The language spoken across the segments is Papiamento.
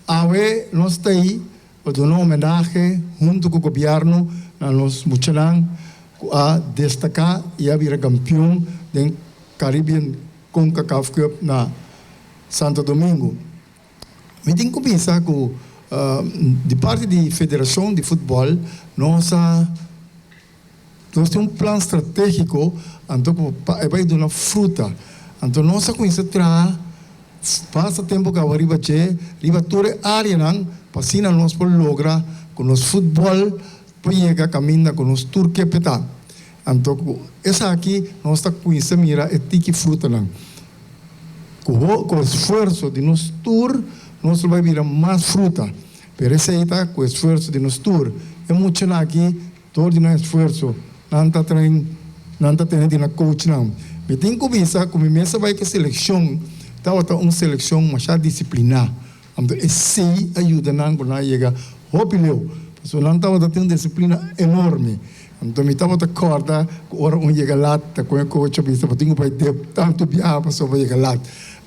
Awe nos ta ei pa duna homenahe huntu ku gobièrnu na nos muchanan ku a destaká i a bira kampion den Caribbean Concacaf Cup na Santo Domingo. Mi tin ku bisa ku di parti di federashon di futbòl nos a nos tin un plan stratégiko anto ku pa e bai duna fruta. Anto nos a kuminsá traha basta tempu kaba riba dje, riba tur e áreanan pa asina nos por logra ku nos futbòl por yega kaminda ku nos tur ke p'e ta. Anto ku esaki nos ta kuminsá mira e tiki frutanan. Ku ku esfuerso di nos tur nos lo bai bira mas fruta. Pero esei ta ku esfuerso di nos tur. E muchanan aki dor di nan esfuerso nan ta train, nan ta tene di nan coachnan. Mi tin ku bisa ku mi mes a bai ku e selekshon tabata un selekshon masha disipliná. Anto esei a yuda nan ku nan a yega hopi leu, pasobra nan tabata tin un disiplina enorme. Anto mi tabata kòrda ku ora un yega lat ta kon e coach a bisa bo tin ku bai dep tantu biaha pasobra bo yega lat.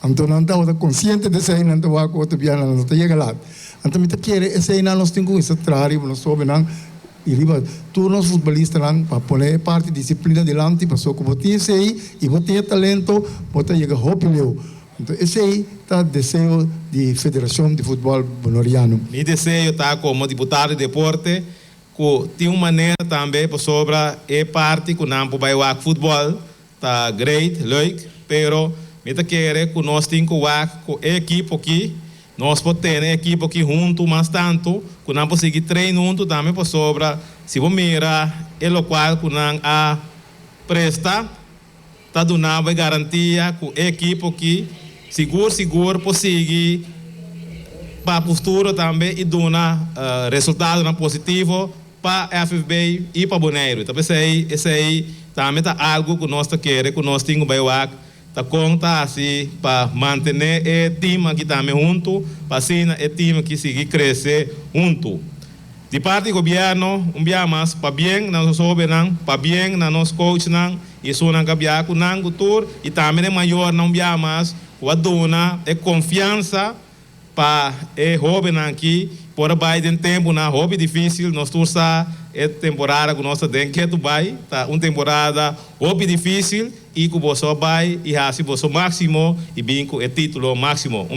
Anto nan tabata konsiente di esei, nan ta wak ku otro biaha nan no ta yega lat. Anto mi ta kere eseinan nos tin ku kuminsá traha riba nos hóbennan i riba tur nos futbolistanan pa pone e parti disiplina dilanti pasobra ku bo tin esei i bo tin e talento bo ta yega hopi leu. Anto esei ta deseo di Federacion di Futbol Bonoriano. Mi deseo ta como diputado di deporte cu tin un manera tambe pasobra e parti cu nan por bay wak futbol ta great, leuk, pero mi ta kere cu nos tin cu wak cu e ekipo ki nos por tene e ekipo ki hunto mas tanto cu nan por sigui train hunto tambe pasobra si bo mira e locual cu nan a presta Ta duna bo e garantia ku e ekipo ki sigur sigur por sigui pa futuro tambe i duna resultadonan positivo pa FFB i pa Boneiru. Ta p'esei esei tambe ta algu ku nos ta kere ku nos tin ku bai wak ta kon ta hasi pa mantené e tim aki tambe huntu pa asina e tim aki sigui krese huntu. Di parti gobièrnu un bia mas pabien na nos hóbennan, pabien na nos coachnan i esunnan ku a biaha ku nan ku tur i tambe na e mayornan un biaha mas ku a duna e konfiansa pa e hóbennan aki por a bai den tempunan hopi difísil. Nos tur sa e temporada ku nos ta den ketu bai ta un temporada hopi difísil i ku boso a bai i hasi boso máksimo i bin ku e título máksimo. Un.